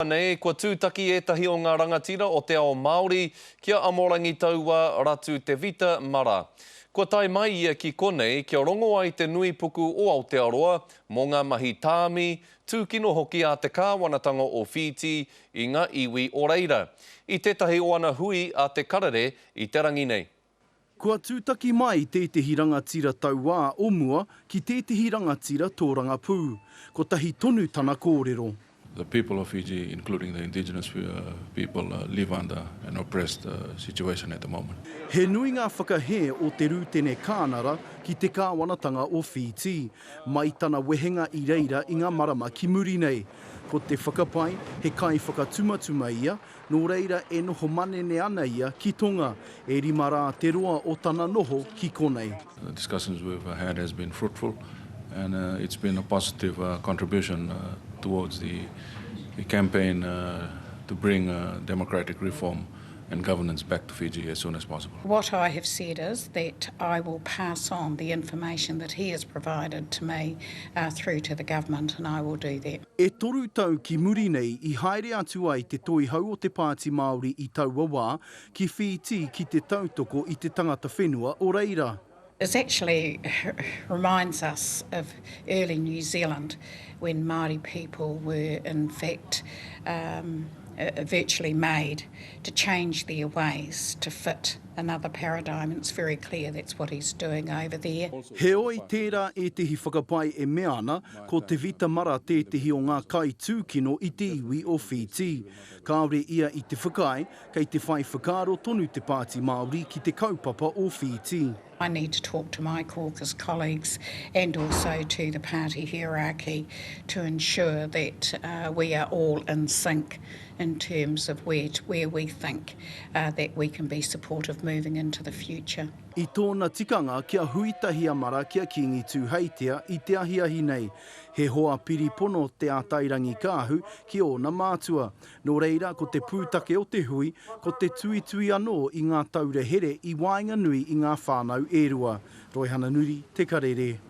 Nei, kua tūtaki ētahi o ngā rangatira o te ao Māori ki a Amorangi Taua Ratu Te Vita Mara. Kua tae mai ia ki konei kia rongo ai te nui puku o Aotearoa mō ngā mahi tāmi, tūkino hoki a te kāwanatanga o Whītī i ngā iwi o reira. I tētahi o ana hui a Te Karere i te rangi nei. Kua tūtaki mai tētehi rangatira tauā o mua ki tētehi rangatira tōrangapū. Kotahi tonu tana kōrero. The people of Fiji, including the indigenous people, live under an oppressed situation at the moment. He nui ngā whakahē o te Rūtene Kānara ki te kāwanatanga o Whītī, mai tana wehenga i reira i ngā marama ki muri nei. Ko te whakapae, he kaiwhakatumatuma ia, Nō reira e noho manene ana ia ki Tonga, e rima rā te roa o tana noho ki konei. The discussions we've had has been fruitful and it's been a positive contribution towards the campaign to bring democratic reform and governance back to Fiji as soon as possible. What I have said is that I will pass on the information that he has provided to me through to the government and I will do that. E toru tau ki muri nei i haere atu ai te toihau o te Pāti Māori i taua wā ki Whītī ki te tautoko i te tangata whenua o reira. It actually reminds us of early New Zealand when Māori people were in fact virtually made to change their ways to fit another paradigm and it's very clear that's what he's doing over there. Heoi, tērā ētehi whakapae e mea ana, ko Te Vita Mara tētehi o ngā kaitūkino i te iwi o Whītī. Kāore ia i te whakaae, kei te whai whakaaro tonu te Pāti Māori ki te kaupapa o Whītī. I need to talk to my caucus colleagues and also to the party hierarchy to ensure that we are all in sync in terms of where where we think that we can be supportive moving into the future. I tōna tikanga kia hui tahi a Mara ki a Kīngi Tūheitia i te ahiahi nei. He hoa piri pono Te Ātairangikaahu ki ōna mātua. Nō reira, ko te pūtake o te hui, ko te tuitui anō i ngā taura here i waenganui i ngā whānau e rua. Roihana Nuri, Te Karere.